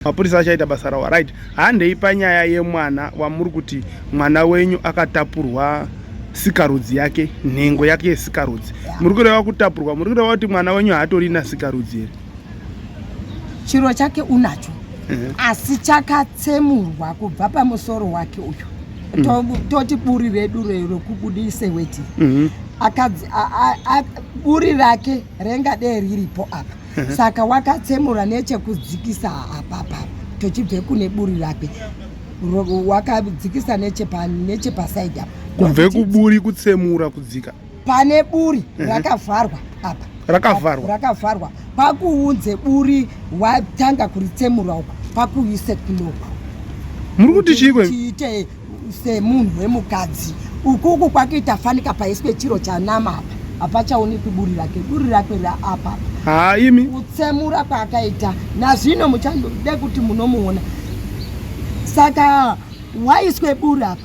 Mapurisa achaita basa rawo. Right, handei panyaya yemwana wamuri kuti mwana wenyu akatapurwa sikarudzi yake, nhengo yake yesikarudzi. Muri kureva kutapurwa, muri kureva kuti mwana wenyu haatorina sikarudzi here? Chiro chake unacho, asi chakatsemurwa kubva pamusoro wake uyu. Toti buri redu rekubudise weti. Buri rake rengadee riripo apa. Saka wakatsemura nechekudzikisa apapa, tochibve kune buri rake, wakadzikisa nechepasaidi apa. Kubve kuburi kutsemura kudzika pane buri rakavharwa apa. Rakavharwa. Rakavharwa, pakuunze buri watanga kuritsemura uku, pakuise kunoku. Muri kuti chiiko? Chiite semunhu wemukadzi. Ukuku kwakuita fanika paiswe chiro chanama apa, hapachaonekwi buri rake, buri rake raapa. Haa, imi. Kutsemura kwaakaita nazvino muchade kuti munomuona. Saka waiswe buri apa,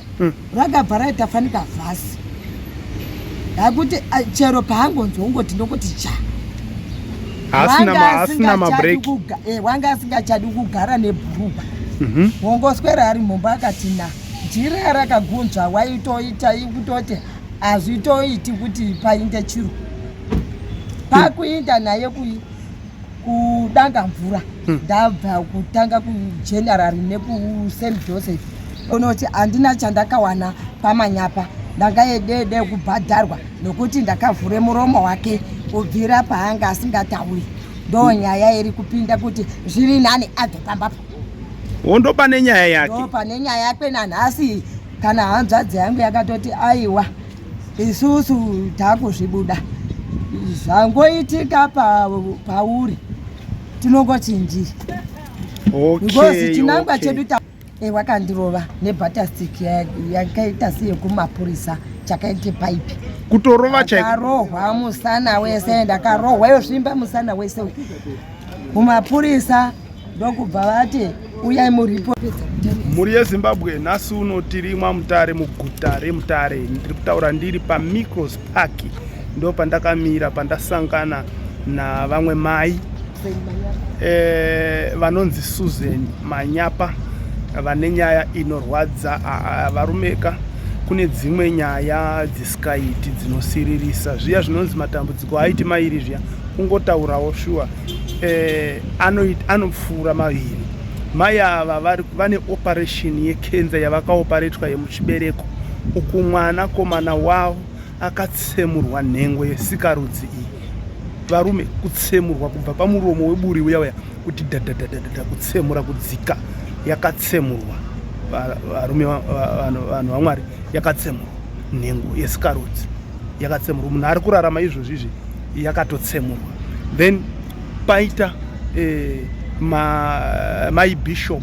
rakabva raita fanika vhasi yakuti chero paangonzwa ungoti ndokuti cha. Asina mabreki. Wanga asingachadi kugara nebhurugwa. Wongoswera ari mumba akati na jira rakagunzva, waitoita kutoti hazvitoiti kuti painde chiro. Pakuinda naye kudanga mvura, ndabva kutanga kugeneral nekuSt Joseph, unoti handina chandakawana pamanyapa. Ndangaedede kubhadharwa nokuti ndakavhure muromo wake kubvira paanga asingatauri. Ndo nyaya iri kupinda kuti zviri nani abve pambapo. Hondo pane nyaya yake. Ndo pane nyaya yake nanhasi. Kana hanzvadzi yangu yakatoti aiwa, isusu takuzvibuda, zvangoitika pauri tinongochinjira because chinangwa chedu wakandirova nebatterstick yakaita seyekumapurisa, chakaite paipi. Kutorova chaiko? Ndakarohwa musana wese, ndakarohwa yosvimba musana wese uyu. Kumapurisa ndokubva vati uyai muripo. Mhuri yeZimbabwe, nhasi uno tiri mwaMutare, muguta reMutare. Ndiri kutaura ndiri paMicros Park, ndo pandakamira pandasangana navamwe mai vanonzi Susan Manyapa, vane nyaya inorwadza. Varumeka, kune dzimwe nyaya dzisikaiti, dzinosiririsa. Zviya zvinonzi matambudziko aiti mairi zviya, kungotaurawo shuwa anopfuura maviri. Mai ava vane operation yekenza yavakaoparetwa yemuchibereko uku. Mwana komana wavo akatsemurwa nhengo yesikarudzi iyi. Varume, kutsemurwa kubva pamuromo weburi uya uya kuti dhadhadhadhadha, kutsemura kudzika, yakatsemurwa. Varume, vanhu vaMwari, yakatsemurwa nhengo yesikarudzi, yakatsemurwa. Munhu ari kurarama izvozvi izvi yakatotsemurwa. Then paita mai bishop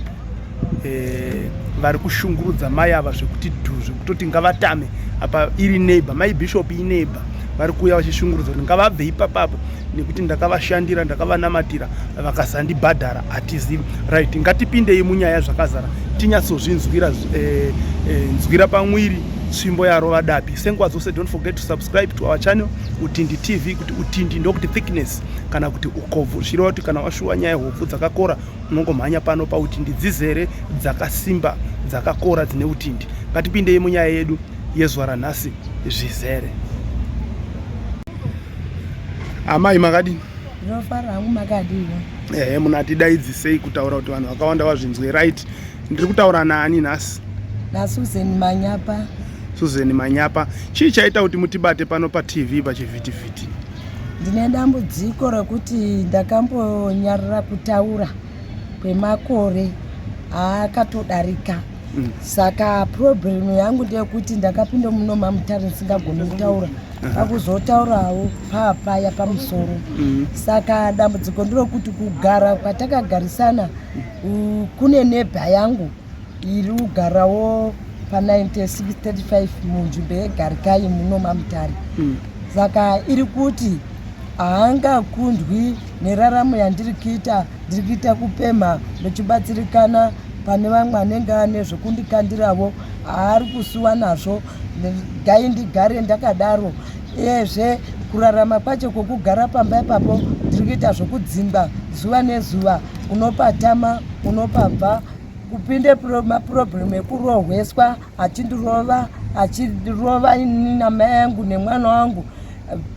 vari kushungurudza mai ava zvekuti dhu, zvekutoti ngavatame apa. Iri neighbor, mai bishop ineighbor, vari kuuya vachishungurudza kuti ngavabve ipapapo nekuti ndakavashandira, ndakavanamatira, vakasandibhadhara hatizivi. Right, ngatipindei munyaya zvakazara, tinyatsozvinzwira nzwira pamwiri tsvimbo yarova dapi. Senguva dzose, don't forget to subscribe to our channel, Utindi TV. Kuti utindi ndokuti thickness kana kuti ukobvu, zvichireva kuti kana washuwa nyaya hobvu dzakakora, unongomhanya pano paUtindi, dzizere, dzakasimba, dzakakora, dzine utindi. Ngatipindei munyaya yedu yezuva ranhasi zvizere. Amai, makadini? Ndinofara hangu, makadiwa? Ehe, munatidaidzisei kutaura kuti vanhu vakawanda vazvinzwe. Right, ndiri kutaura naani nhasi? NaSusan Manyapa. Susan Manyapa, chii chaita kuti mutibate pano paTV pachivhitivhiti? Ndine dambudziko rekuti ndakambonyarara kutaura kwemakore aakatodarika. Saka problem yangu ndeyekuti ndakapinda muno maMutare ndisingagoni kutaura, pakuzotaurawo paapaya pamusoro. Saka dambudziko nderokuti kugara kwatakagarisana, kune neighbor yangu iri kugarawo pa9635 munzvimbo yeGarikai muno maMutare. Saka iri kuti haangakundwi neraramo yandiri kuita. Ndiri kuita kupemha ndichibatsirikana pane vamwe anenge ane zvekundikandirawo, haari kusuwa nazvo, gai ndigare ndakadaro. Uyezve kurarama kwacho kwokugara pamba ipapo, ndiri kuita zvokudzingwa zuva nezuva. Unopatama, unopabva, kupinde maproblem ekurohweswa, achindirova, achirova ini namai yangu nemwana wangu.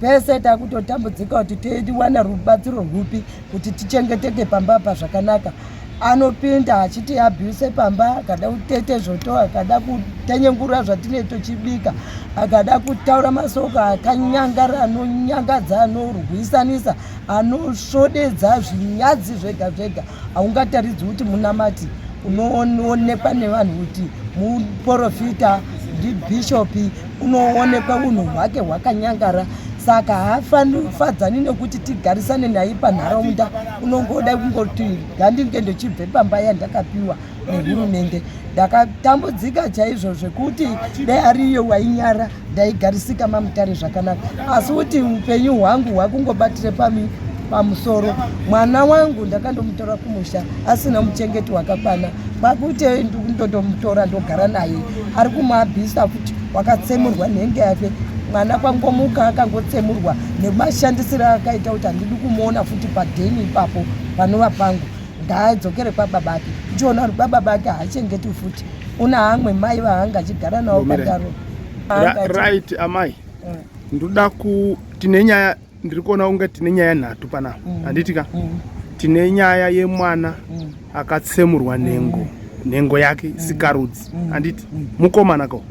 Pese takutotambudzika kuti tiwana rubatsiro rwupi kuti tichengeteke pamba apa zvakanaka. Anopinda achiti abuse pamba, akada kutete zvoto, akada kutenyengura zvatine tochibika, akada kutaura masoko akanyangara, anonyangadza, anorwisanisa, anosvodedza zvinyadzi zvega zvega. Haungataridzi kuti munamati, unoonekwa nevanhu kuti muprofita, ndibhishopi, unoonekwa unhu hwake hwakanyangara. Saka haafadzani nekuti tigarisane naye panharaunda, unongoda kungoti ngandinge ndochibve pamba yandakapiwa nehurumende. Ndakatambudzika chaizvo zvekuti dai ariyo wainyara ndaigarisika maMutare zvakanaka, asi kuti upenyu hwangu hwakungobatire pami pamusoro. Mwana wangu ndakandomutora kumusha asina muchengeti wakakwana, kwakuti ndotomutora ndogara naye, ari kumuabhisa futi, wakatsemurwa nhenge yake mwana, kwangomuka akangotsemurwa nemashandisiro akaita kuti handidi kumuona futi padheni ipapo panova pangu. Ngaadzokere kwababa ake, uchiona kuti kwababa ake haachengeti futi, una amwe mai vaanga achigara navo padaro. Right amai, ndoda ku tine nyaya, ndiri kuona kunge tine nyaya nhatu panapa, handiti ka? Tine nyaya yemwana akatsemurwa nhengo, nhengo yake sikarudzi, handiti? Mukomana ko,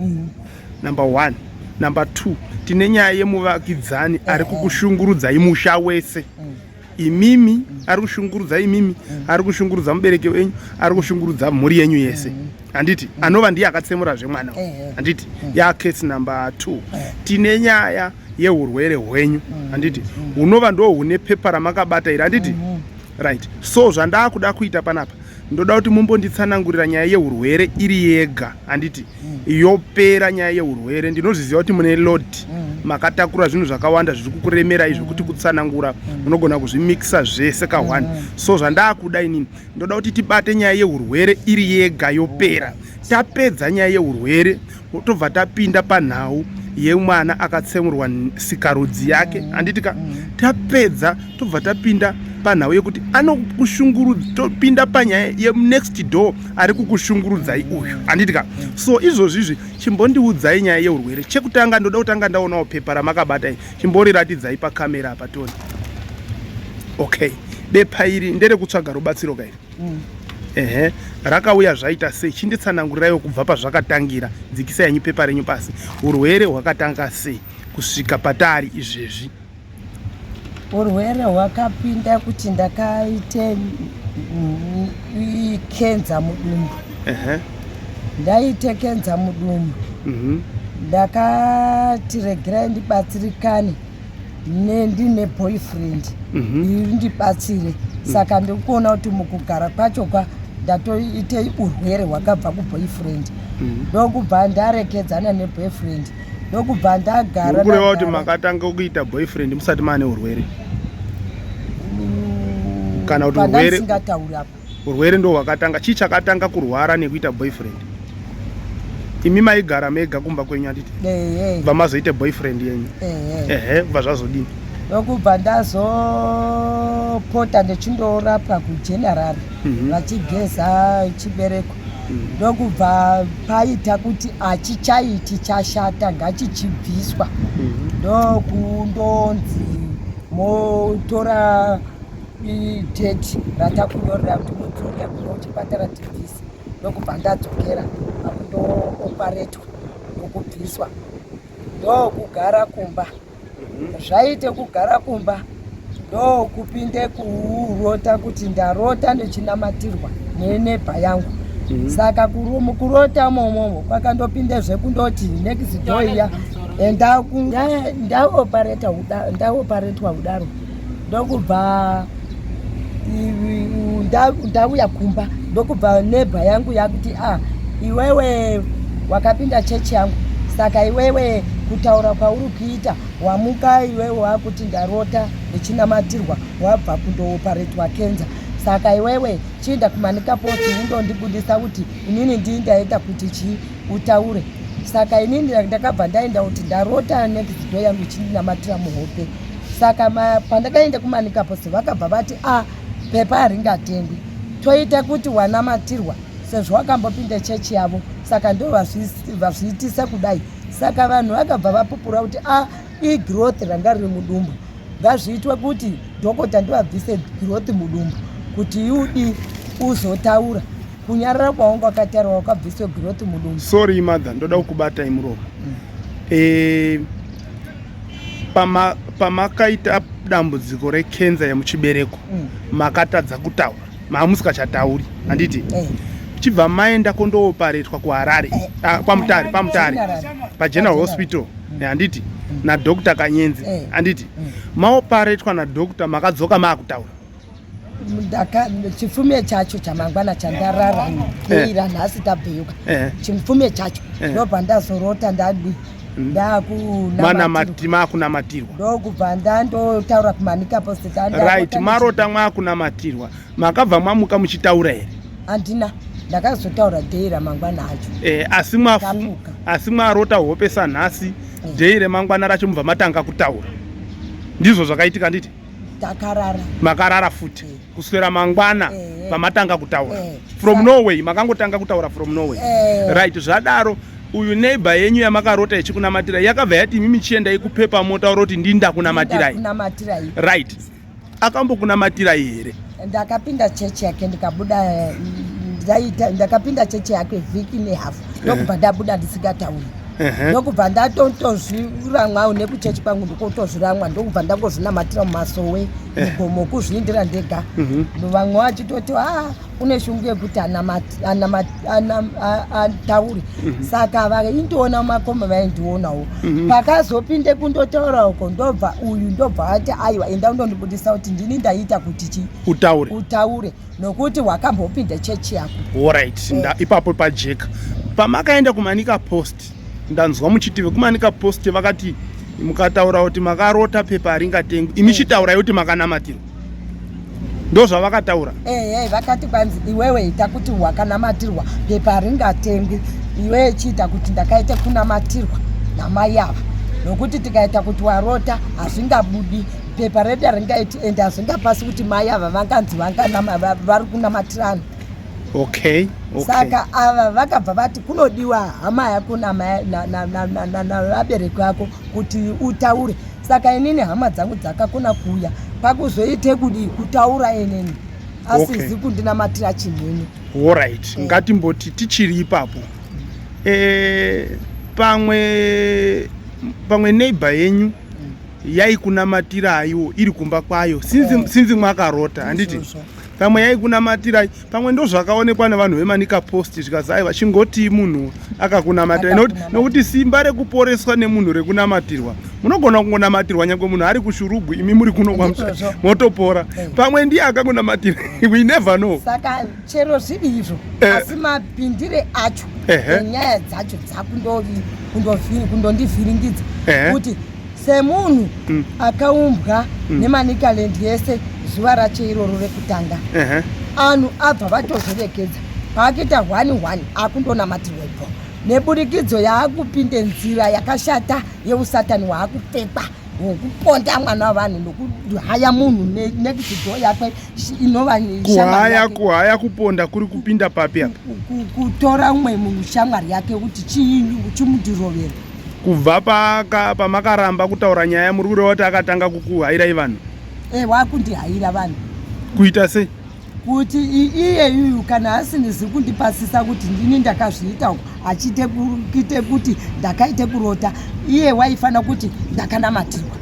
number 1. Number 2, tine nyaya yemuvakidzani ari kukushungurudzai musha wese, imimi ari kushungurudza imimi, ari kushungurudza mubereki wenyu, ari kushungurudza mhuri yenyu yese, handiti? Anova ndiye akatsemura zvemwana, handiti? Ya case number 2. Tine nyaya yeurwere hwenyu, handiti? Hunova ndo hune pepa ramakabata iri, handiti? Right, so zvandaakuda kuita panapa, ndoda kuti mumbonditsanangurira nyaya yeurwere iri yega, handiti? Yopera nyaya yeurwere. Ndinozviziva kuti mune load, makatakura zvinhu zvakawanda zviri kukuremerai zvekuti kutsanangura munogona kuzvimikisa zvese ka1. So zvandaakuda inini, ndoda kuti tibate nyaya yeurwere iri yega, yopera. Tapedza nyaya yeurwere, tobva tapinda panhau yemwana akatsemurwa sikarudzi yake, handiti ka? Tapedza, tobva tapinda panhau yekuti anokushungurudza, topinda panyaya yenext door ari kukushungurudzai uyu, handiti ka? So izvozvizvi chimbondiudzai nyaya yeurwere. Chekutanga, ndoda kutanga ndaonawo pepa ramakabata iri, chimboriratidzai pakamera apa toni. Okay, bepa iri nderekutsvaga rubatsiro kairi? Ehe, rakauya zvaita sei? Chinditsanangurirai kubva pazvakatangira. Dzikisai henyu pepa renyu pasi. Urwere hwakatanga sei kusvika patari izvezvi? Urwere hwakapinda kuti ndakaite kenza mudumbu. Ndaite kenza mudumbu, ndakati regerai ndibatsirikane ndine boyfriend iri ndibatsire. Saka ndikuona kuti mukugara kwacho kwa ndatoite urwere hwakabva kuboyfriend, ndokubva ndarekedzana neboyfriend, ndokubva ndagara. Kureva kuti makatanga kuita boyfriend musati maane urwere, kana kuti urwere Pandandisingatauri apa. Urwere ndo hwakatanga? Chii chakatanga, kurwara nekuita boyfriend? Imi maigara mega kumba kwenyu, handiti? Ehe. Bva mazoita boyfriend yenyu? Ehe. Ehe, bva zvazodini? Ndokubva ndazopota ndichindorapwa kugeneral, vachigeza chibereko. Ndokubva paita kuti achichaiti, chashata, ngachichibviswa. Ndokundonzi motora date ratakunyorera kuti mudzoke kuchipatara tibvise. Ndokubva ndadzokera pakundooparetwa, ndokubviswa, ndokugara kumba. Zvaite kugara kumba, ndokupinde kurota kuti ndarota ndichinamatirwa neneighbour yangu. Saka mukurota momomo kwakandopinde zvekundoti next door iya enda ndaoparetwa kudaro. Ndokubva ndauya kumba, ndokubva neighbour yangu yakuti, "A, iwewe wakapinda chechi yangu, saka iwewe kutaura kwauri kuita, wamuka iwewe wakuti ndarota ndichinamatirwa, wabva kundooparetwa kenza, saka iwewe chienda kuManica Post undondibudisa kuti inini ndii ndaita kuti chii utaure." Saka inini ndakabva ndaenda kuti ndarota next door yangu ichindinamatira muhope. Saka pandakaenda kuManica Post, vakabva vati, "A, pepa haringatengwi." Toita kuti wanamatirwa sezvo wakambopinda chechi yavo, saka ndo vazviitisa kudai. Saka vanhu vakabva vapupura kuti a ah, igrowth ranga riri mudumbu, ngazviitwe kuti dhokota ndovabvise growth mudumbu kuti iudi uzotaura kunyarara kwaunga wakataura wakabviswe growth mudumbu. Sorry mother, ndoda kukubatai muromo. E, pamakaita dambudziko rekenza yemuchibereko makatadza kutaura, maamusikachatauri handiti? Eh. Chibva maenda kondooparetwa kuHarare, ah, kwaMutare, paMutare paGeneral Hospital, handiti? NaDr Kanyenzi, handiti? Maoparetwa naDr, makadzoka maakutaura? Chifume chacho chamangwana chandarara keira nhasi tabheyuka, chifume chacho ndobva ndazorota ndadi Maakunamatirwa. Ndokubva ndandotaura kuManica Post. Right, marota maakunamatirwa, makabva mamuka muchitaura here? Handina, ndakazotaura day ramangwana acho. Asi mwafu asi mwarota hope sanhasi, day remangwana racho mubva matanga kutaura, ndizvo zvakaitika nditi? Takarara. Makarara futi kuswera mangwana pamatanga kutaura from Norway, makangotanga kutaura from Norway? Right, zvadaro uyu neighbor yenyu yamakarota ichikunamatira yakabva yati imi michiendai kupepa motaura kuti ndinda kunamatirai? Kunamatirai. Right, akambokunamatirai here? Ndakapinda chechi yake ndikabuda, ndaita ndakapinda chechi yake vhiki nehafu, ndokubva ndabuda ndisingatauri. Ndokubva ndatotozviramwawo nekuchechi kwangu, ndikotozviramwa, ndokubva ndangozvinamatira mumasowe mugomo, kuzviindira ndega. Vamwe vachitoti a une shungu yekuti ataure, saka vaindiona mumakomo, vaindionawo. Pakazopinde kundotaura uko, ndobva uyu ndobva ati aiwa, enda undondibudisa kuti ndini ndaita kuti chi Utaure. Utaure nokuti wakambopinda chechi yako. Alright, ipapo pajeka. Pamakaenda kuManica Post, ndanzwa muchiti vekuManica Post vakati mukataura kuti makarota pepa haringatengwi, imi chitaurai kuti makanamatirwa, ndo zvavakataura. Ehe, vakati kwanzi iwewe ita kuti wakanamatirwa, pepa ringatengwi, iwewe chiita kuti ndakaita kunamatirwa namai ava, nokuti tikaita kuti warota hazvingabudi, pepa redu haringaiti ende hazvingapasi kuti mai ava vanganzi vari kunamatirana. Saka ava vakabva vati kunodiwa hama yako navabereki vako kuti utaure. Saka inini hama dzangu dzakakona kuuya pakuzoite kudi kutaura inini asizi kundinamatira chinhini. Alright, ngatimboti tichiri ipapo, pamwe neighbor yenyu yaikunamatirayiwo iri kumba kwayo sinzi mwakarota, handiti? Izvozvo. Pamwe yaikunamatira, pamwe ndo zvakaonekwa nevanhu veManica Post, zvikazi aiwa, chingoti munhu akakunamatira. Nokuti simba rekuporeswa nemunhu rekunamatirwa, munogona kungonamatirwa nyange munhu ari kuShurugwi, imi muri kuno kwaMutare, Ndizvozvo. motopora. Pamwe ndiye akakunamatira, we never know. Saka chero zviri izvo, asi mapindire acho enyaya dzacho dzakundondivhiringidza kuti semunhu akaumbwa neManicaland yese zuva racho iroro rekutanga, anhu abva vatozoregedza paakuita 1 1 akundonamatirwa ibvo neburikidzo yaakupinde nzira yakashata yeusatani hwaakupfekwa hwokuponda mwana wavanhu nokuhaya munhu next door yakwe inova shamwari Kuhaya? Yake. Kuhaya kuponda kuri kupinda papi apa? Kutora umwe mushamwari yake kuti chiinyi chimundirovera. Kubva pamakaramba kutaura nyaya, muri kureva kuti akatanga kukuhayirai vanhu? E, wakundihayira vanhu. Kuita sei? Kuti iye yuyu kana asinizi kundipasisa kuti ndini ndakazviita uku, achiite kuite kuti ndakaite kurota, iye waifanira kuti ndakanamatirwa.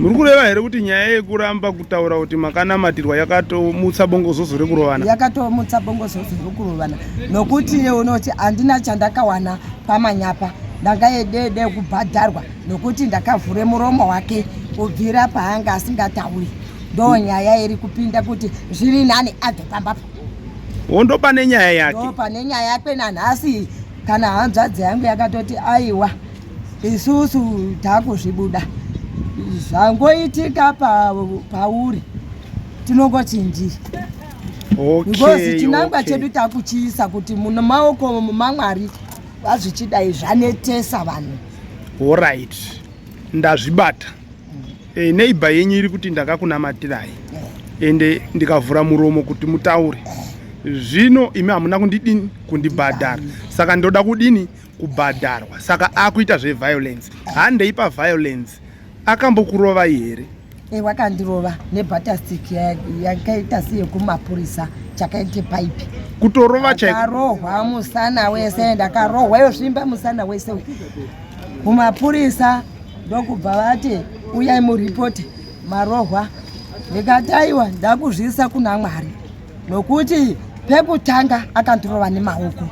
Muri kureva here kuti nyaya yekuramba kutaura kuti makanamatirwa yakatomutsa bongozozo rekurovana? Yakatomutsa bongozozo rekurovana, nokuti iye unoti handina chandakawana pamanyapa, ndangaedede kubhadharwa nokuti ndakavhure muromo wake kubvira paanga asingatauri. Ndo nyaya iri kupinda kuti zviri nani abve pambapo. Hondo pane nyaya yake. Ndo pane nyaya yake nanhasi. Kana hanzvadzi yangu yakatoti aiwa, isusu takuzvibuda zvangoitika pauri, tinongoti ndii because chinangwa chedu takuchiisa kuti muno maoko maMwari, vazvichidai zvanetesa vanhu. Alright, ndazvibata. Neighbor yenyu iri kuti ndakakunamatirai ende ndikavhura muromo kuti mutaure. Zvino imi hamuna kundidini kundibhadhara, saka ndoda kudini kubhadharwa. Saka akuita zveviolence. Handei paviolence. Akambokurovai here? E, wakandirova nebatastik yakaita seyekumapurisa, chakaite paipi. Kutorova chaiko? Ndakarohwa musana wese, ndakarohwa yosvimba musana wese uyu. Kumapurisa ndokubva vati uyai muripote marohwa. Ndikati aiwa, ndakuzviisa kuna Mwari, nokuti pekutanga akandirova nemaoko,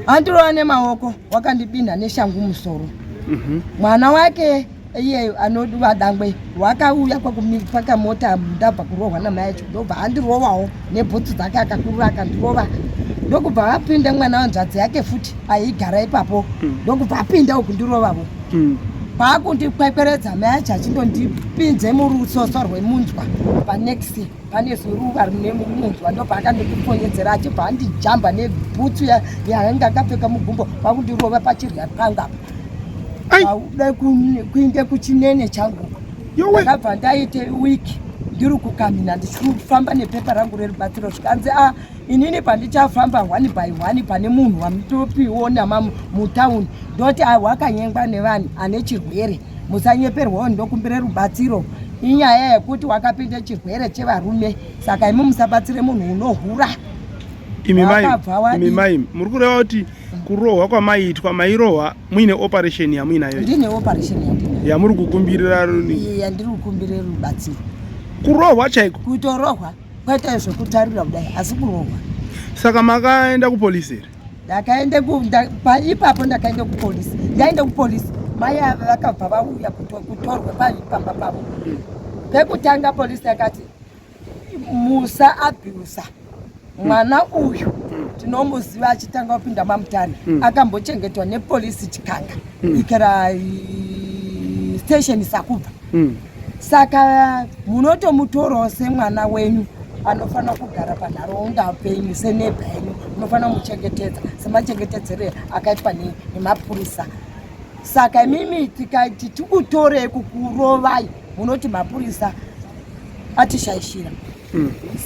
andirova nemaoko, wakandibinha neshangu musoro. Mwana wake iye anodiwa dangwe wakauya kwakamota, ndabva kurohwa namai acho, ndobva andirovawo nebhutsu dzake, akakurura akandirova. Ndokubva apinda mwana wanzvadzi yake futi aigara ipapo, ndokubva apindawo kundirovavo. Paakundikwekweredza mai acho achindondipinze murusoso rwemunzwa panext, pane zuruva rine munzwa, ndobva akandipfonyedzera achibva andijamba nebhutsu yaanga akapfeka mugumbo, kwakundirova pachirya pangu apa. Ai. Auda kuinde kuchinene changu. Yowe. Ndakabva ndaite wiki ndiri kukamina, ndichifamba nepepa rangu rerubatsiro. Zvikanzi a inini pandichafamba one by one pane munhu wamutopiona mutauni, ndoti a wakanyengwa nevanhu ane chirwere, musanyeperwawo, ndokumbire rubatsiro. Inyaya yekuti wakapinda chirwere chevarume, saka imi musabatsire munhu unohura. Imi mai, Wakabva wadii? imi mai, muri kureva kuti kurohwa kwamaiitwa, mairohwa muine operation yamuinayo? Ndine operation yandinayo. Yamuri kukumbirira? Yandiri kukumbire rubatsiro. Kurohwa chaiko? Kutorohwa, kwete zvekutarira kudai, asi kurohwa. Saka makaenda kupolisi here? Ndakaende ipapo ndakaenda kupolisi. Ndaenda kupolisi, mai ava vakabva vauya kutorwa pamba pavo. Pekutanga polisi yakati musa abhusa mwana uyu, tinomuziva achitanga kupinda maMutare, akambochengetwa nepolisi Chikanga ikera station Sakubva, saka munotomutorawo semwana wenyu anofanira kugara panharaunda penyu, seneighbour yenyu, munofanira kumuchengetedza semachengetedzero akaitwa nemapurisa. Saka imimi tikati tikutorei kukurovai, munoti mapurisa atishaishira.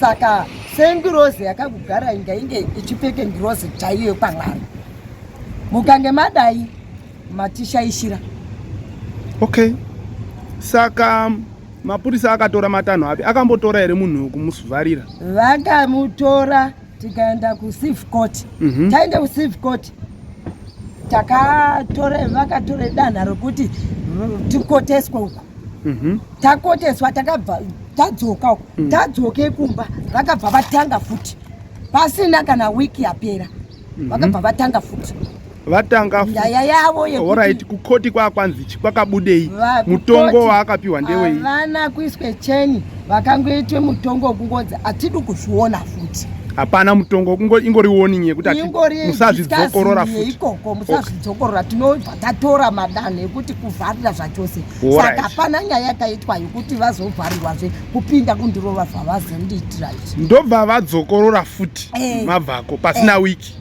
Saka sengirozi yakakugara inga inge ichipfeke ngirozi chaiyo yekwamwari, mukange madai matishaishira. Okay, saka mapurisa akatora matanho api? Akambotora here munhu kumusuvharira? Vakamutora, tikaenda kucivil court. Taenda kucivil court, takatore vakatore danha rokuti tikoteswe uko. Takoteswa, takabva tadzoka uko. Tadzoke kumba, vakabva vatanga futi pasina kana wiki yapera, vakabva vatanga futi Vatanga nyaya yavo. Alright, kukoti kwakwanzi kwakabudei? Mutongo waakapiwa ndewei? Havana kuiswe cheni, vakangoitwe mutongo wekungonzi hatidi kuzviona futi. Hapana mutongo, ingori warning yekuti Ingori musazvidzokorora discussing futi. Ikoko musazvidzokorora, tinobva tatora madanho ekuti kuvharira zvachose. Saka hapana nyaya yakaitwa yekuti vazovharirwazve kupinda kundirova zvavazondiitira izvi. Ndobva vadzokorora futi? Mabvako pasina wiki?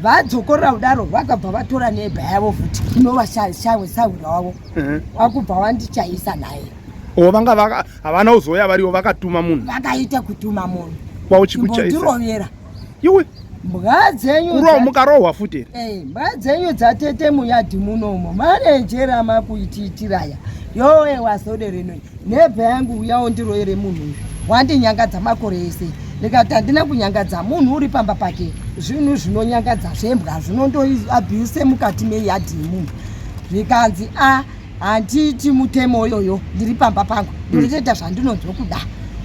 Vadzokorora kudaro, vakabva vatora neighbour yavo futi, inova sahwira wavo, wakubva wandichaisa naye. O, vanga havana kuzouya varivo, vakatuma munhu? Vakaita kutuma munhu. Kwauchikuchaisa? Chimbotirovera. Iwe. Mbwa dzenyu Kuro mukarohwa futi here? Mbwa dzenyu dzatete muyadhi munomo manenjera makuitiitiraya yowe wazoderenoi neighbour yangu, uyawo ndiroyere munhu uyu wandinyangadza makore ese. Ndikati handina kunyangadza munhu, uri pamba pake. Zvinhu zvinonyangadza zvembwa zvinondoabhuse mukati meyadhi yemunhu. Zvikanzi a handiti mutemo iyoyo, ndiri pamba pangu, ndinotoita zvandinonzwa kuda.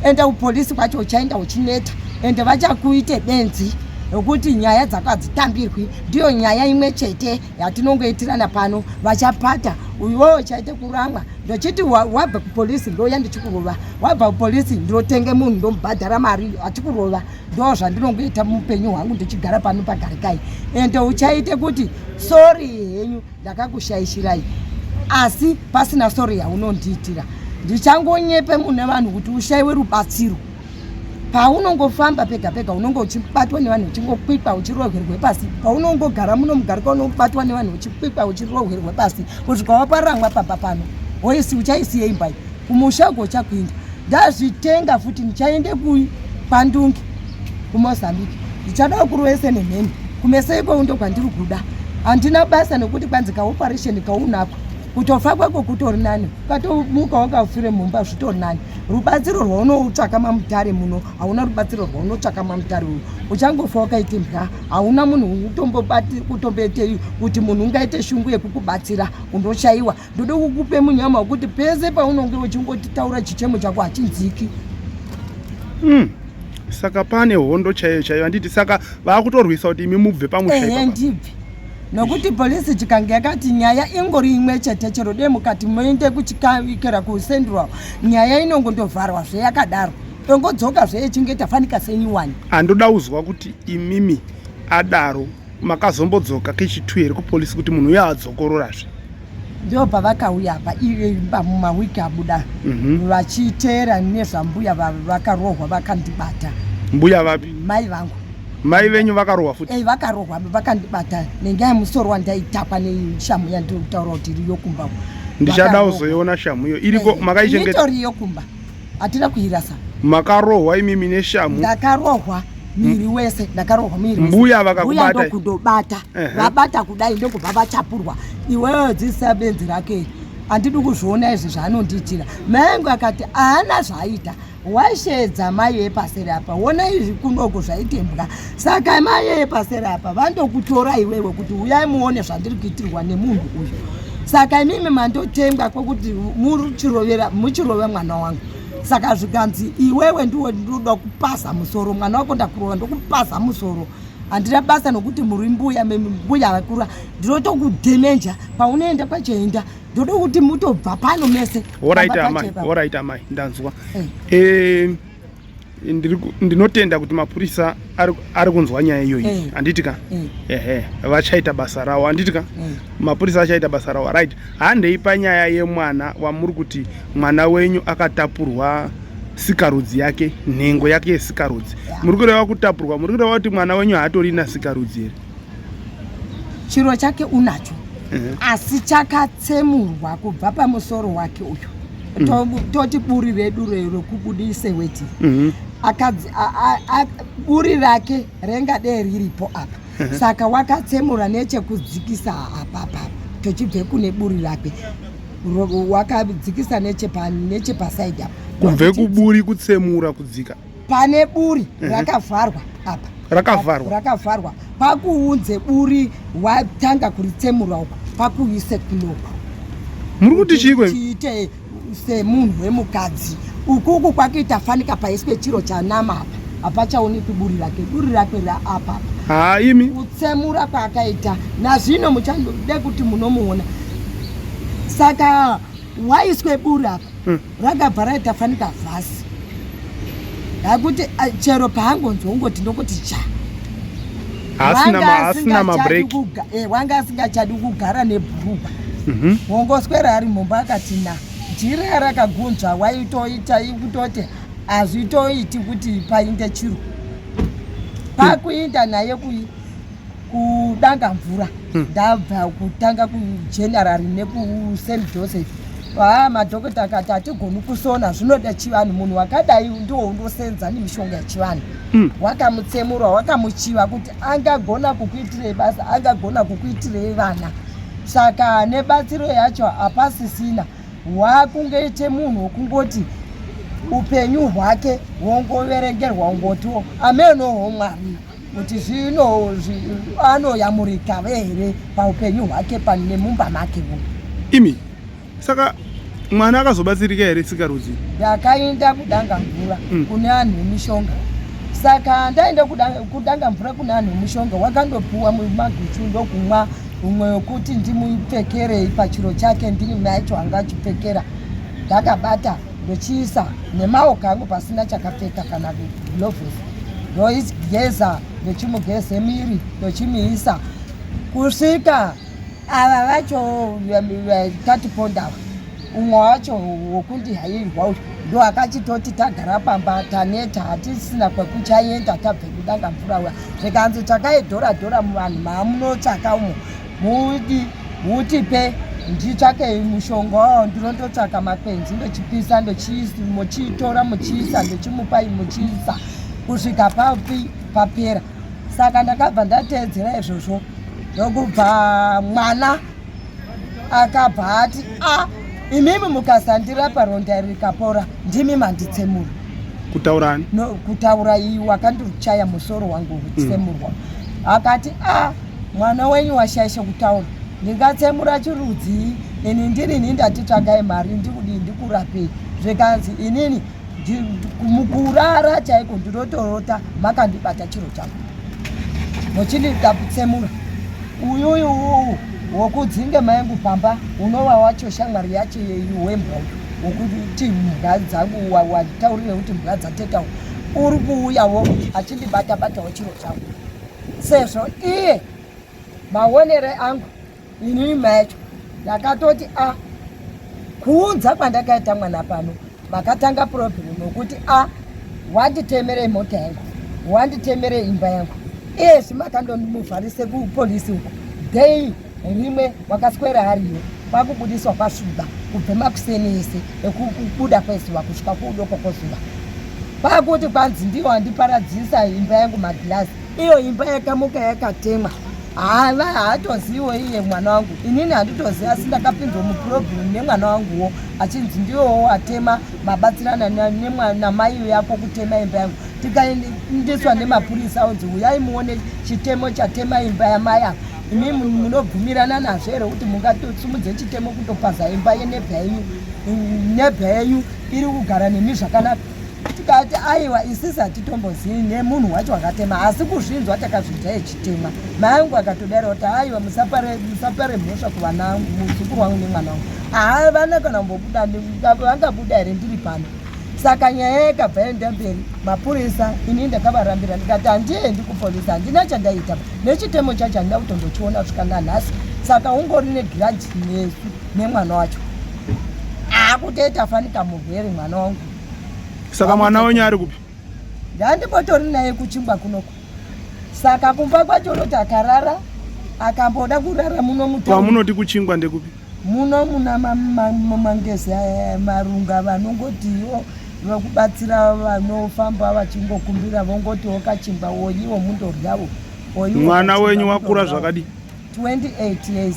Enda kupolisi kwacho uchaenda uchineta, ende vachakuite benzi nokuti nyaya dzako hadzitambirwi. Ndiyo nyaya imwe chete yatinongoitirana pano, vachapata uyowo uchaite kuramwa. Ndochiti wabva kupolisi ndouya ndichikurova, wabva kupolisi ndinotenge munhu ndomubhadhara mari achikurova. Ndo zvandinongoita muupenyu hwangu ndichigara pano pagarikai. Ende uchaite kuti sorry henyu, ndakakushaishirai, asi pasina sorry yaunondiitira ndichangonyepe mune vanhu kuti ushayiwe rubatsiro. Paunongofamba pega pega unonge uchibatwa nevanhu, uchingokwikwa uchirohwerwe pasi. Paunongogara muno mugarika unobatwa nevanhu, uchikwikwa uchirohwerwe pasi kusvika waparamwa pamba pano. Hoisi uchaisiye imba iyi, kumusha uko uchakuinda. Ndazvitenga futi, ndichaende kui pandungi. kuMozambique. Ndichada kurovese nemheni kumeso ikoko ndokwandiri kuda. Handina basa nekuti kwanzi kaoperation kaunako kutofa kwako kutori nani, ukatomuka wakafire mumba zvitori nani. Rubatsiro rwaunotsvaka mamutare muno hauna rubatsiro rwaunotsvaka mamutare uno, uchangofa wakaite mbwa. Hauna munhu utombobati kutomboite kuti munhu ungaite shungu yekukubatsira, unoshaiwa. Ndoda kukupe munyama wekuti pese paunonge uchingotitaura chichemo chako hachinziki. Saka pane hondo chaiyo chaiyo, handiti? Saka vaakutorwisa kuti imi mubve pamusha Ehe, ipapa. Ndibve, nokuti polisi chikange yakati nyaya ingori imwe chete, chero dei mukati moende kuchikera kuCentral, nyaya inongondovharwa zveyakadaro, tongodzoka zveyechinge tafanika senyuwani. Handoda kuzwa kuti imimi adaro makazombodzoka kechi2 here kupolisi kuti munhu uyo adzokororazve? Ndo pavakauya apa mumawiki abuda vachiteera nezvambuya vakarohwa vakandibata. Mbuya vapi? Mai vangu. Mai venyu vakarohwa futi? Ei, vakarohwa vakandibata nenyaya yemusoro wandaitakwa neshamu yandiri kutaura kuti iriyo kumba. Ndichada Vakarohwa. kuzoiona shamu iyo iriko. Eh, Makaichengeta? Itoriyo kumba, hatina kuirasa. Makarohwa imimi neshamu? Ndakarohwa muviri wese, ndakarohwa muviri wese. Mbuya vakakubata? Mbuya ndokundobata. Vabata kudai ndokubva vachapurwa, iwewe dzisa benzi rake, handidi kuzviona izvi zvaanondiitira. Mai angu akati haana zvaaita, waishedza mai epaseri apa, ona izvi kunoko zvaitembwa. Saka mai epaseri apa vandokutora iwewe kuti uyai muone zvandiri kuitirwa nemunhu uyu. Saka imimi mandotengwa kwekuti muchirovera muchirova mwana wangu. Saka zvikanzi iwewe ndiwo ndinoda kupasa musoro mwana wako, ndakurova ndokupasa musoro, handina basa nokuti muri mbuya, mbuya vakura, ndinotokudhemenja paunoenda kwachoenda, ndoda kuti mutobva pano mese. Alright. Pamba Amai. pacho ipapo. Alright amai, ndanzwa. Eh. Ndinotenda kuti mapurisa ari kunzwa nyaya iyoyi. Handiti ka? Eh. Ehe, vachaita basa ravo, handiti ka? Eh. Mapurisa achaita basa ravo. Right, handei panyaya yemwana wamuri kuti mwana wenyu akatapurwa sikarudzi yake, nhengo yake yesikarudzi. Muri kureva kutapurwa, muri kureva kuti mwana wenyu haatorina sikarudzi here? Chiro chake unacho, asi chakatsemurwa kubva pamusoro wake uyu. Toti buri redu rekubudise weti. Buri rake rengadee riripo apa, saka wakatsemura nechekudzikisa apapa, tochibve kune buri rake wakadzikisa nechepasaidi apa. Kubve kuburi kutsemura kudzika? Pane buri rakavharwa apa. Rakavharwa? Rakavharwa. Pakuunze buri watanga kuritsemura uku, pakuise kunoku. Muri kuti chiiko? Chiite semunhu wemukadzi. Ukuku kwakuita fanika paiswe chiro chanama apa, hapachaonekwi buri rake, buri rake raapa. Haa, imi. Kutsemura kwaakaita nazvino muchade kuti munomuona. Saka waiswe buri apa, rakabva raita fanika vhasi yakuti chero paangonzwa ungoti ndokuti cha. Haasina Wanga haasina asingachadi mabreak. Wanga asingachadi kugara nebhurugwa. Wongoswera ari mumba akati na jira rakagunzva, waitoita kutoti hazvitoiti kuti painde chiro. Pakuinda naye kudanga mvura, ndabva kutanga kuGeneral nekuSt Joseph, aa madhokota akati hatigoni kusona, zvinoda chivanhu, munhu wakadai ndiwo undosenza nemishonga yechivanhu. Wakamutsemura, wakamuchiva kuti angagona kukuitirei basa, angagona kukuitirei vana. Saka nebatsiro yacho hapasisina, wakungoite munhu wokungoti upenyu hwake hwongoverengerwa, ungotiwo amenowo Mwari kuti zvino anoyamurika here paupenyu hwake nemumba makewo. Imi, saka mwana akazobatsirika here sikarudzi? Ndakaenda kudanga mvura kune anhu emishonga. Saka ndaenda kudanga mvura kune anhu emishonga, wakandopuwa maguchu ndokumwa, umwe wekuti ndimupfekerei pachiro chake, ndini maicho angachipfekera. Ndakabata ndochiisa nemaoko angu pasina chakapfeka kana gloves, ndoigeza, ndochimugeze miri, ndochimuisa kusvika ava vacho tatiponda. Umwe wacho wokundihairwa uyu ndo akachitoti tagara pamba, taneta, hatisina kwekuchaenda, tabve kudanga mvura uya. Zvikanzi tsvakai dhora dhora muvanhu maamunotsvaka umo, mudi mutipe nditsvake mushonga wawo. Ndinondotsvaka makwenzi, ndochipisa, muchitora muchiisa, ndochimupai muchiisa. kusvika papi papera. Saka ndakabva ndateedzera izvozvo, ndokubva mwana akabva ati, a imimi mukasandirapa ronda iri rikapora, ndimi manditsemura. Kutaura ani? No, kutaura iyi wakandichaya musoro wangu kutsemurwa. Akati, a mwana wenyu washaisha kutaura, ndingatsemura chirudzii ini ndirini ndati tsvagai mari ndikudii ndikurapei. Zvikanzi inini mukurara chaiko ndinotorota makandibata chiro changu muchindida kutsemura. Uyuyu uwu wokudzinge mayangu pamba unova wacho shamwari yacho wembwa uyu wokuti mbwa dzangu wataurire kuti mbwa dzateta uri kuuyawo achindibata batawo chiro changu, sezvo iye maonere angu inini macho ndakatoti a kuunza kwandakaita mwana pano makatanga problem yokuti a wanditemerei mota yangu, wanditemerei imba yangu, iyezvi makandondimuvharise kupolisi uko dei rimwe wakaswera ariyo kwakubudiswa kwasviba kubve makuseni ese ekubuda kwezuva kusvika kuudoko kwezuva, kwakuti kwanzi ndiwo andiparadzisa imba yangu magirazi, iyo imba yakamuka yakatemwa. Hava haatoziwo iye mwana wangu, inini handitozivi, asi ndakapinzwa muproblem nemwana wanguwo achinzi ndiwowo atema, mabatsirana namai yako kutema imba yangu. Tikaendeswa nemapurisa onzi uyai muone chitemo chatema imba yamai ava, imi munobvumirana nazvo here kuti mungatosumudze chitemo kutopaza imba yenebha yenyu, nebha yenyu iri kugara nemi zvakanaka? Tikati aiwa, isisi hatitombozivi nemunhu wacho akatema, asi kuzvinzwa takazvinzwa echitemwa. Mai angu akatodaro kuti aiwa, musapare mhosva kuvana angu, muzukuru wangu nemwana wangu havana kana kumbobuda, vangabuda here ndiri pano? Saka nyaya yakabva yaenda mberi, mapurisa ini ndakavarambira ndikati handiendi kupolisi, handina chandaita nechitemo chacho handina kutombochiona kusvika nanhasi. Saka ungori negiraji nesu nemwana wacho akutoita fanika murwere mwana wangu. Saka mwana wenyu ari kupi? Ndandimbotori naye kuchingwa kunoko, saka kumba kwacho unoti akarara akamboda kurara muno mutown. Kwamunoti kuchingwa ndekupi? Muno muna mangezi marunga vanongotiwo vekubatsira vanofamba vachingokumbira vongotiwo kachingwa oyiwo mundoryawo. Mwana wenyu wakura zvakadii? 28 years.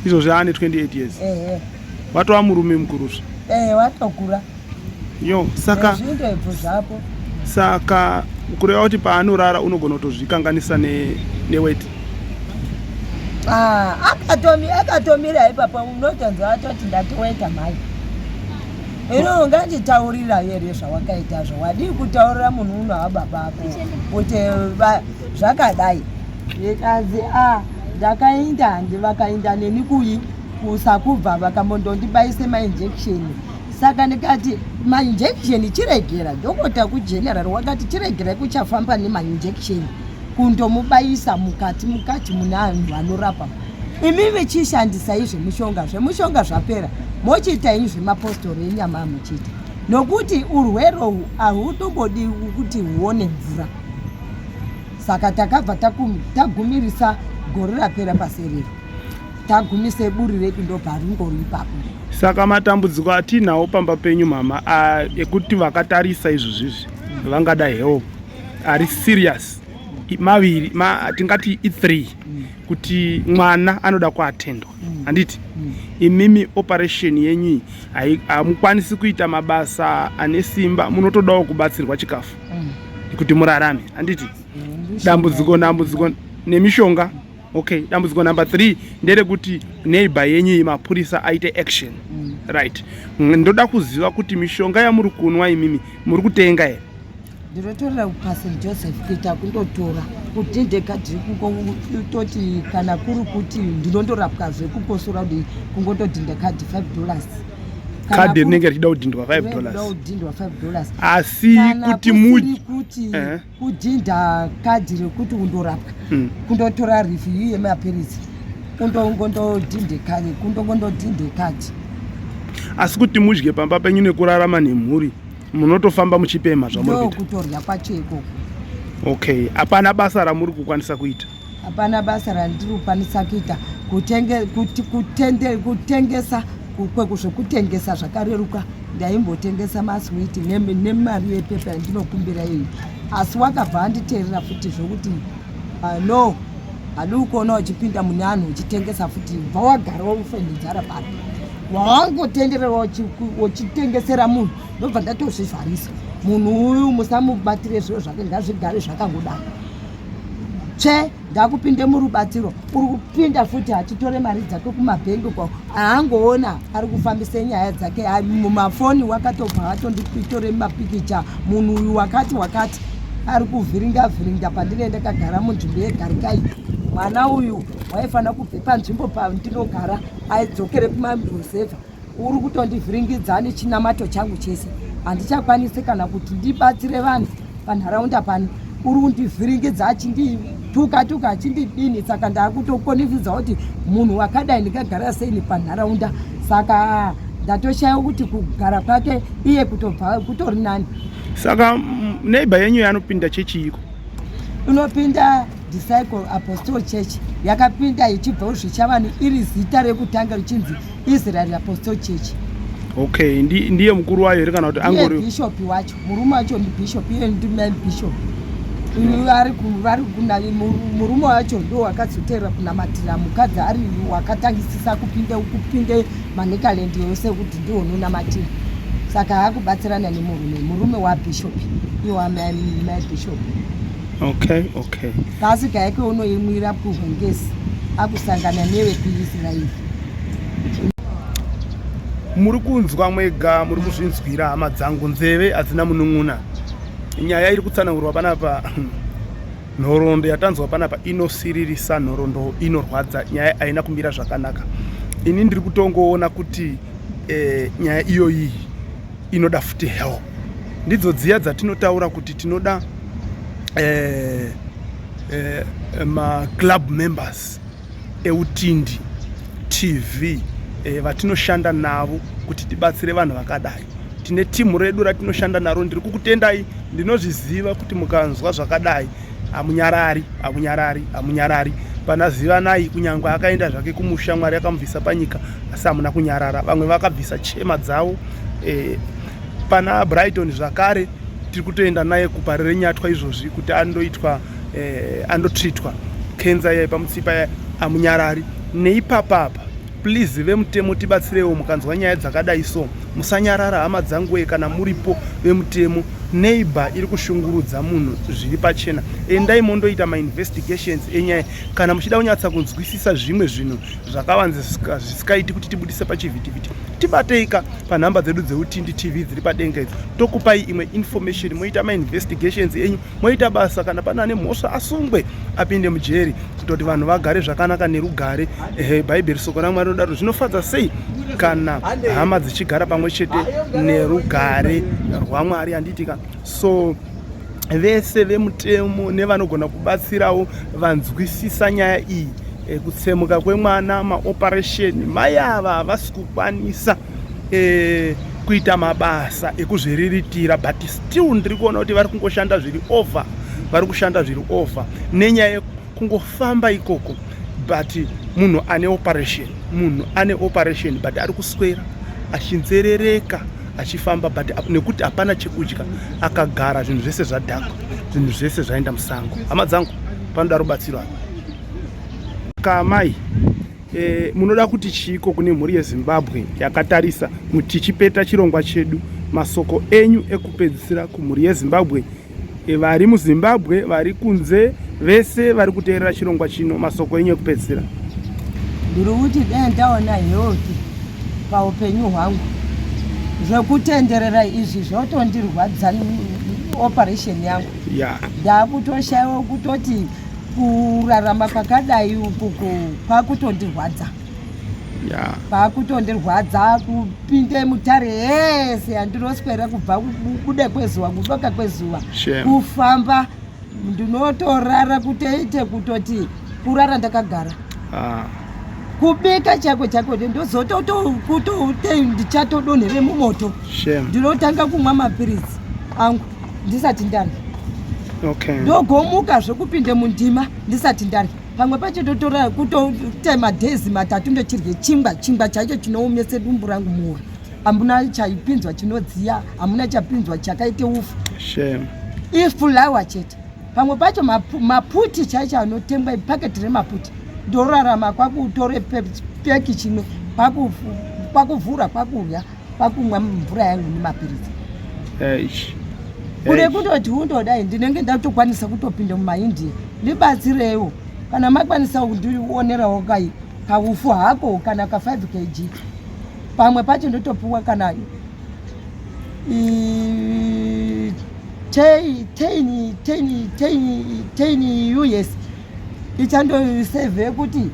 Izvozvi aane 28 years? Ehe. Watova murume mukurusva? Ehe, watokura. Yo, saka nezvindebvu zvapo. Saka kureva kuti paanorara unogona kutozvikanganisa neweti? Ah, akatomira ipapo unotonzwa atoti ndatoweta mhai. Ino unganditaurira here zvawakaita zvo? Wadii kutaurira munhu uno ababa ako kuti zvakadai? Zvikanzi a ndakaenda handi vakaenda neni kuyi kusakubva vakambondondibaise mainjection. Saka ndikati mainjection chiregera, dhokota kugeneral wakati chiregera kuchafamba nemainjection kundomubayisa mukati mukati mune vanhu vanorapa. Imi vechishandisai zvemushonga, zvemushonga zvapera mochiita ini zvemapostori enyama amuchiita, nokuti urwere uhu ahutombodi kuti huone mvura. Saka takabva tagumirisa gore rapera paserero, tagumise buri redu ndobva ringori ipapo. Saka matambudziko atiinawo pamba penyu mama ekuti vakatarisa izvozvizvi vangada help ari serious maviri tingati i3, kuti mwana anoda kuatendwa, handiti? Imimi operation yenyu hamukwanisi kuita mabasa ane simba, munotodawo kubatsirwa chikafu kuti murarame, handiti? Dambudziko nemishonga. Okay, dambudziko number 3 nderekuti neighbor yenyu iyi mapurisa aite action. Right, ndoda kuziva kuti mishonga yamuri kunwa imimi muri kutenga here? Ndinotorera kupaSt Joseph kuita kundotora kuti ndekadhiri kutoti kana kuri kuti ndinondorapwa zvekukosora kudii, kungotodhinda kadhi $5. Kadhi rinenge richida kudhindwa $5? Kudhindwa $5. Asi kuti kuti kudhinda kadhi rekuti undorapwa, kundotora review yemapiritsi, kundongondodhinde kadhi, kundongondodhinde kadhi. Asi kuti mudye pamba penyu nekurarama nemhuri munotofamba muchipemha zvamuri kuita? Kutorya kwacho ikoko. Okay, hapana basa ramuri kukwanisa kuita? Hapana basa randiri kukwanisa kuita. Kutengesa zvekutengesa zvakareruka, ndaimbotengesa maswiti nemari yepepa yandinokumbira iyi. Asi wakabva anditeerera futi zvokuti no, hadi ukuona uchipinda mune anhu uchitengesa futi, bva wagara ufe nenzara pano. Wawangotenderera uchitengesera munhu, ndobva ndatozvivharisa. Munhu uyu musamubatire zviro zvake, ngazvigare zvakangodaro. Tsve ndakupinde murubatsiro, uri kupinda futi achitore mari dzake kumabhengi kwa aangoona ari kufambisa nyaya dzake mumafoni, wakatobva atonditore mapikicha. Munhu uyu wakati wakati ari kuvhiringa vhiringa pandinenge ndakagara munzvimbo yegarikai. Mwana uyu waifanira kubve panzvimbo pandinogara aidzokere kumaruzevha, uri kutondivhiringidza nechinamato changu chese. Handichakwanisi kana kuti ndibatsire vanhu panharaunda pano, uri kundivhiringidza achindituka tuka achindidini. Saka ndakutokonifidza kuti munhu wakadai ndingagara seini panharaunda? Saka ndatoshaya kuti kugara kwake iye kutobva kutori nani. Saka neighbor yenyu yanopinda chechiiko? Unopinda Disciple Apostle Church, yakapinda ichibva kuzvichavani iri zita rekutanga richinzi Israel Apostle Church. Okay, ndiye mukuru wayo here kana kuti angori bishop wacho? Murume wacho ndi bishop, iye ndi man bishop. Vari kuna murume wacho ndo wakazotera kunamatira mukadzi ari wakatangisisa kupinde Manicaland yose kuti ndiwo unonamatira. Saka akubatsirana nemurume, murume wabishop, iye wamai bishop. Okay. Pasika yake unoimwira kuhwengesi akusangana newe kuIsraeri. Muri kunzwa mwega, muri kuzvinzwira hama dzangu, nzeve hadzina munun'una. Nyaya iri kutsanangurwa panapa, nhoroondo yatanzwa panapa inosiririsa, nhoroondo inorwadza, nyaya haina kumira zvakanaka. Ini ndiri kutongoona kuti nyaya iyoyi inoda futi help. Ndidzo dziya dzatinotaura kuti tinoda maclub members eUtindi TV vatinoshanda navo kuti tibatsire vanhu vakadai. Tine timu redu ratinoshanda naro. Ndiri kukutendai, ndinozviziva kuti mukanzwa zvakadai hamunyarari, hamunyarari, hamunyarari. Pana Zivanai, kunyange akaenda zvake kumusha, Mwari akamubvisa panyika, asi hamuna kunyarara. Vamwe vakabvisa chema dzavo. Pana Brighton zvakare, tiri kutoenda naye kupare renyatwa izvozvi kuti andoitwa andotreatwa kenza yai pamutsipa yai. Amunyarari neipapapa. Please vemutemo, tibatsirewo. Mukanzwa nyaya dzakadai so musanyarara hama dzangu. Kana muripo vemutemo, neighbor iri kushungurudza munhu zviri pachena, endai mondoita mainvestigations enyaya. Kana muchida kunyatsa kunzwisisa zvimwe zvinhu zvakavanzika zvisikaiti kuti tibudise pachivhitivhiti, tibateika panhamba dzedu dzeUtindi TV dziri padenga idzo, tokupai imwe information, moita mainvestigations enyu, moita basa. Kana pane ane mhosva asungwe, apinde mujeri, kutoti vanhu vagare zvakanaka nerugare. Ehe, Bhaibheri, soko raMwari rinodaro, zvinofadza sei kana hama dzichigara pamwe chete nerugare rwaMwari, handitika? So vese vemutemo nevanogona kubatsirawo vanzwisisa nyaya iyi, kutsemuka kwemwana, maoperation, mai ava havasi kukwanisa kuita mabasa ekuzviriritira, but still ndiri kuona kuti vari kungoshanda zviri over, vari kushanda zviri over nenyaya yekungofamba ikoko. But munhu ane operation, munhu ane operation, but ari kuswera achinzerereka achifamba, but nekuti hapana chekudya, akagara, zvinhu zvese zvadhakwa, zvinhu zvese zvaenda musango. Hama dzangu, panoda rubatsiro apa. Kamai, munoda kuti chiiko kune mhuri yeZimbabwe yakatarisa tichipeta chirongwa chedu? Masoko enyu ekupedzisira kumhuri yeZimbabwe, vari muZimbabwe, vari kunze, vese vari kuteerera chirongwa chino, masoko enyu ekupedzisira. Ndiri kuti dai ndaona help paupenyu hwangu. Zvekutenderera izvi zvotondirwadza, operation yangu ndakutoshayiwa kutoti kurarama kwakadai uku kwakutondirwadza, kwakutondirwadza kupinde mutare yese yandinoswera kubva kubuda kwezuva kudoka kwezuva. Shame. Kufamba ndinotorara kutoite kutoti kurara ndakagara. Kubika chako chako ndozotokutote ndichatodonhere mumoto. Shame. Ndinotanga kumwa mapiritsi angu ndisati ndarya. Ndogomuka zvekupinde mundima ndisati ndarya. Pamwe pacho totora kutoita madhezi 3 ndochirye chingwa, chingwa chaicho chinoomese dumbu rangu muura. Hamuna chaipinzwa chinodziya, hamuna chapinzwa chakaite ufu. Shame. Ifulawa chete. Pamwe pacho maputi chaicho anotengwa ipaketi remaputi ndorarama kwakutore peki chimwe kwakuvhura kwakurya kwakumwa mvura yangu nemapiritsi. Kune kundoti undodai ndinenge ndatokwanisa kutopinda mumaindia ndibatsirewo kana makwanisa kundionerawo kai kaufu hako kana ka 5 kg pamwe pacho ndotopuwa kana 10 us ichandosevhe kuti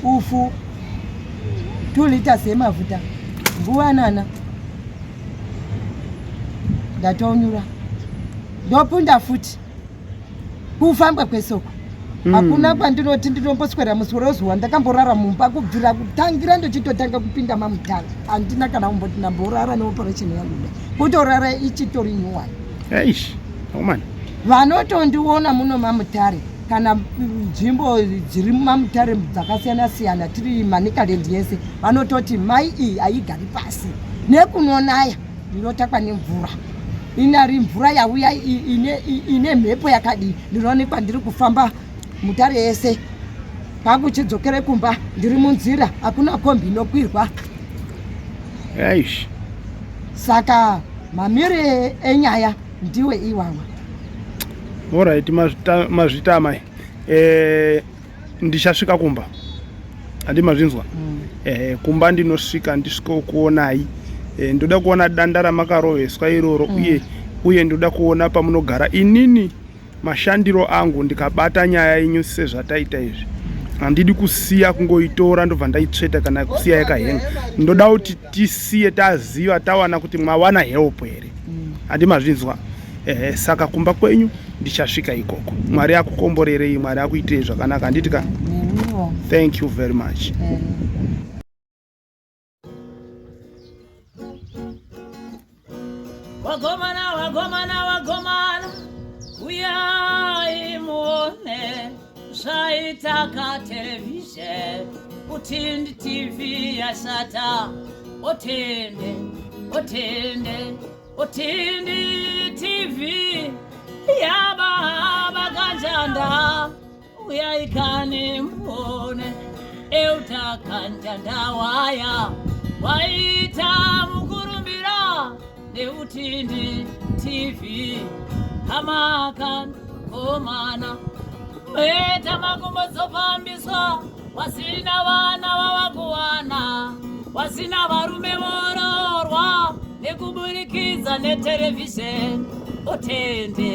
ufu 2 liters yemafuta nguvanana ndatonyura ndopunda futi kufamba kwesoko hmm. hakuna mm. kwandinoti ndinomboswera muswero zuva ndakamborara mumba kubvira kutangira ndochitotanga kupinda mamutanga handina kana kumboti ndamborara neoperation yangu kutorara ichitori nyuwani eish woman vanotondiona muno mamutare kana nzvimbo dziri mumamutare dzakasiyana siyana tiri manicaland yese vanototi mai iyi haigari pasi nekunonaya ndinotakwa nemvura inari mvura yauya ine mhepo yakadii ndinoonekwa ndiri kufamba mutare yese kwakuchidzokere kumba ndiri munzira hakuna kombi inokwirwa eish saka mamire enyaya ndiwe iwawa Alright, mazvita amai. Eh, ndichasvika kumba. Handi mazvinzwa? Mm. Eh, kumba ndinosvika ndisvike kuonai. Eh, ndoda kuona danda ramakaroveswa iroro mm. uye uye ndoda kuona pamunogara inini mashandiro angu ndikabata nyaya yenyu sezvataita izvi handidi kusiya kungoitora ndobva ndaitsveta kana kusiya yakahenga ndoda kuti tisiye taziva tawana kuti mwawana help here mm. handi mazvinzwa eh, saka kumba kwenyu ndichasvika ikoko mwari akukomborerei mwari akuitirei zvakanaka handiti ka thank you very much mm. Wagomana, wagomana, wagomana, uyai muone zvaita katelevhizheni utindi tv yashata otende otende otindi tv yababa kanjanda uyai kani muone euta kanjanda waya waita mukurumbira neutindi tv hamakan komana meta makumbo dzofambiswa wasina vana vavakuwana wasina varume vororwa nekuburikidza neterevhizheni otende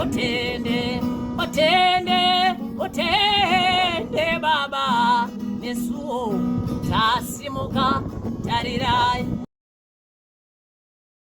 otende otende otende baba nesuwo tasimuka tarira.